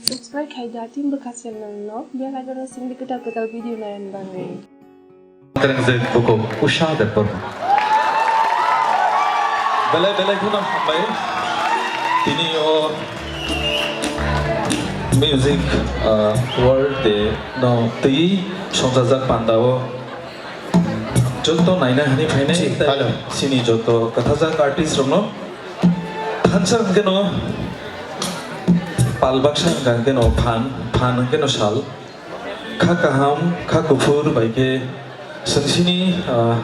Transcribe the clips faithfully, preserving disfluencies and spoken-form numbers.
Subscribe khai da team bwkha channel no, bell icon no singdi kwtal kwtal video nayan bagwi. Kwrwngjak bukhuk Usha Debbarma. Belai belai kheno hambai. Tini o music, ah, world de no twi songchajak panda o joto naina hani phainai. Ji, tei hello. Chini joto kwthajak artist rokno thansa hwnkhe no pal baksa hwnkha hwnkhe no phan, phan hwnkhe no sal. Kha kaham, kha kuphur bai khe chwng chini, ah,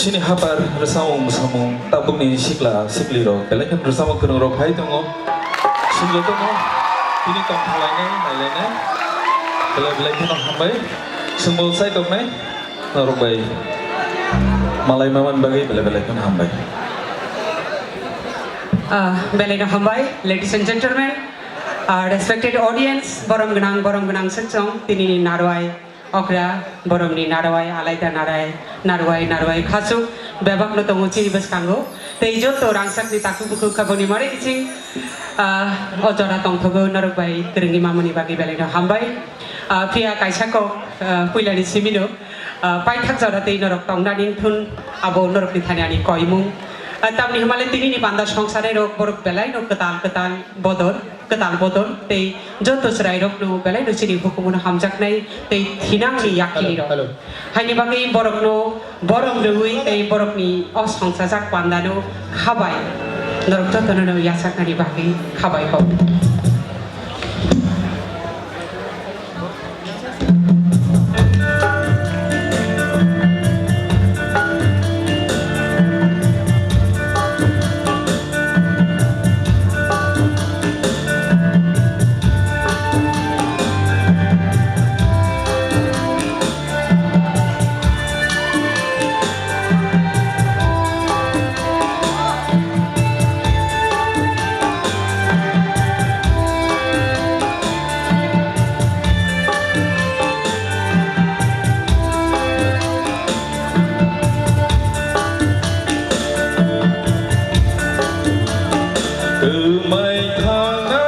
chini hapar rwchapmung mwsamung tabukni sikla siklirok belai kheno rwchapmung kwrwngrok phai tongo. Chwng jotono tini tongthalainai, nailainai belai belai kheno hambai. Chwngbo chai tongnai norok bai malai mamani bagwi belai belai kheno hambai. Ah, belai no hambai, ladies and gentlemen. Ah, respected audience, borom gwnang, borom gwnang sengchong, tini ni narwai okra, borom ni narwai, alaida narai, narwai, narwai khasuk, bebak no tongo chini bwskango. Tei joto rangchak ni takhuk bukhuk kha boni mare kiching, ah, o jora tongthogo norok bai kwrwngwi mamani bagwi belai no hambai. Ah, phiya kaisa kok, ah, puila ni simi no, ah, paithak jora tei norok tongna ning thun abo norok ni thani ani koimung. Ah, tamni hwnba le tini ni panda songsa rok borok belai no kwtal kwtal bodol. Kwtal bodol tei joto chwrairokno belai no chini hukumu no hamjaknai tei thinangni yakini rok. Hello, hello. Haini bagwi borokno borom rwui tei borokni o songchajak pandano khabai. Norok jotono no yachaknani bagwi khabai ho. Kwmai thangna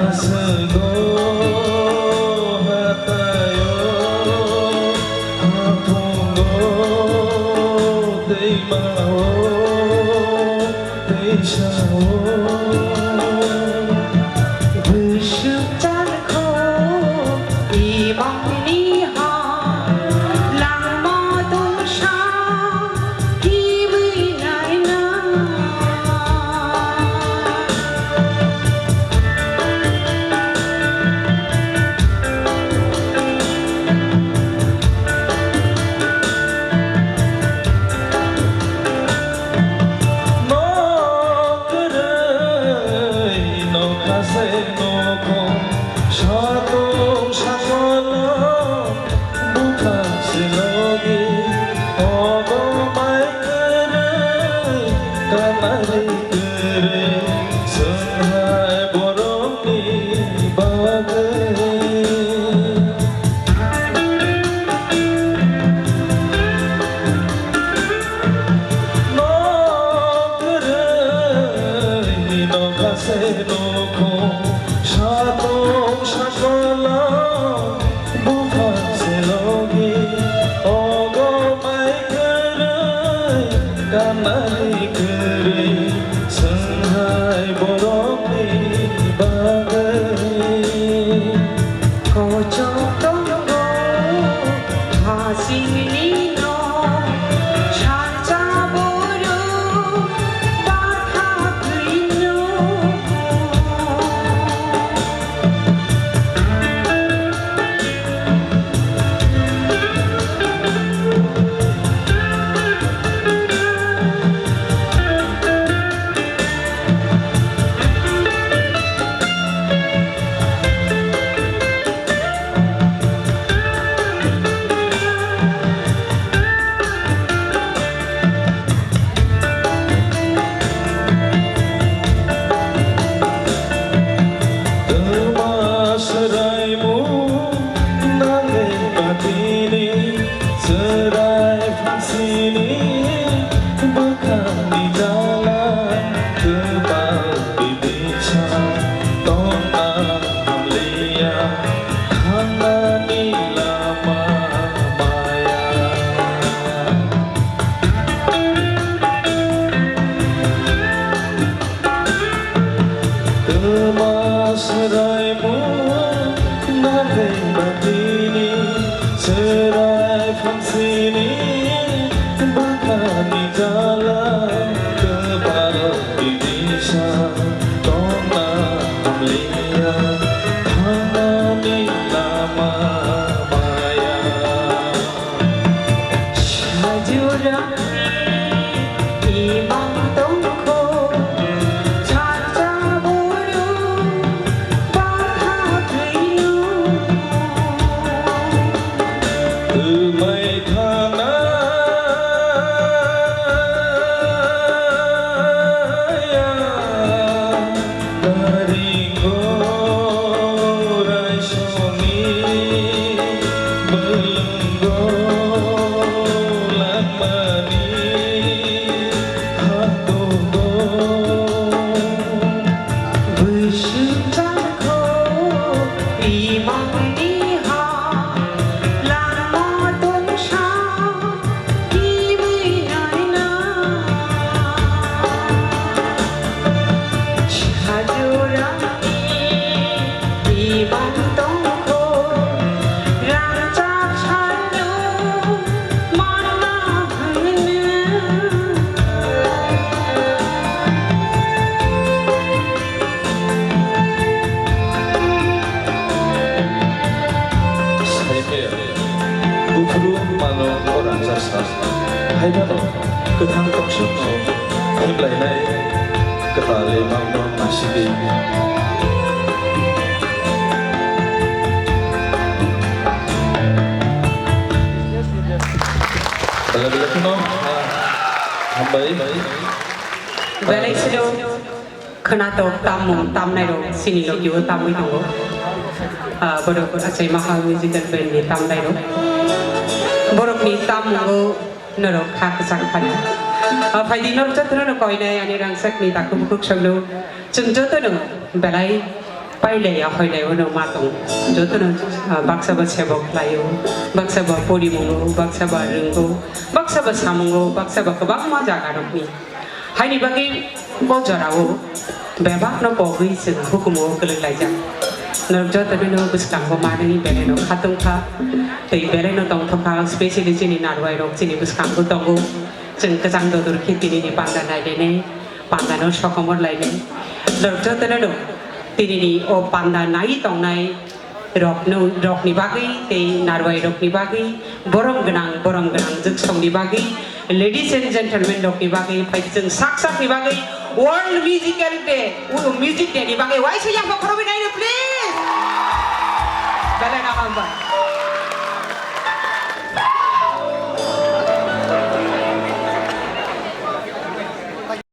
aswgo hataio, haphungo twimao, twisao. Bwswk chakho imangni ha langma dongsa kiwi naina. Nok kwrwi nokha se nokho, satung sakolo bupha se logi, ogo mai kwrwi, kanari kwrwi, chwng hai borok ni bagwi. Nok kwrwi nokha se nokho, satung sakolo bupha se logi, ogo mai kwrwi, kanari kwrwi, chwng hai borokni bagwi. Kochok tongo ha singni no, salsa boro bakha twino. Jurani imang tongkho, sacha buru, bakha thwilu. Twmai thana ya Naringo raisoni bwlwngo langmani hakogo. Bwswk chakho imangni ha lama tongsa. Kimwi naina sajurani imang tongkho, rangchak salo manna hwnwi. Sai phaiya, buphuru mano o rangchak sal. Hai phano kwthang toksokno himlainai kwtal imangno nasigwi. Belai belai kheno, ah, hambai. Belai silo. Khwnatok tammung tamnairok chini logi-o tamwi tongo. Ah, borok Achai Mahal Musical Band ni tamnairok. Borokni tammungo norok kha kwchang phano. Ah, phaidi norok jotono no koinai ani rangchakni takhuk bukhuk songno. Chwng jotono belai pailaiya hoilaiwano ma tongo. Jotono, ah, baksa ba sebo khlaio, baksa ba porimungo, baksa ba rwngo, baksa ba samungo, baksa ba kwbangma jagarokni. Haini bagwi o jorao bebakno pogwi chwng hukumu o kwlwk laijak. Norok jotono no bwskango manwi belai no khatungkha tei belai no tongthokha, specially chini narwai rok chini bwskango tongo. Chwng kwchang dodor khe tini ni panda nailainai, panda no sokomor lainai. Norok jotono no tini ni o panda nai tongnai rokno, rokni bagwi tei narwai rokni bagwi, borom gwnang, borom gwnang jwksongni bagwi, ladies and gentlemen rokni bagwi, phai chwng sak sakni bagwi World Musical Day, o Music Day ni bagwi waisa yakma khorokwi naino, please. Belai no hambai.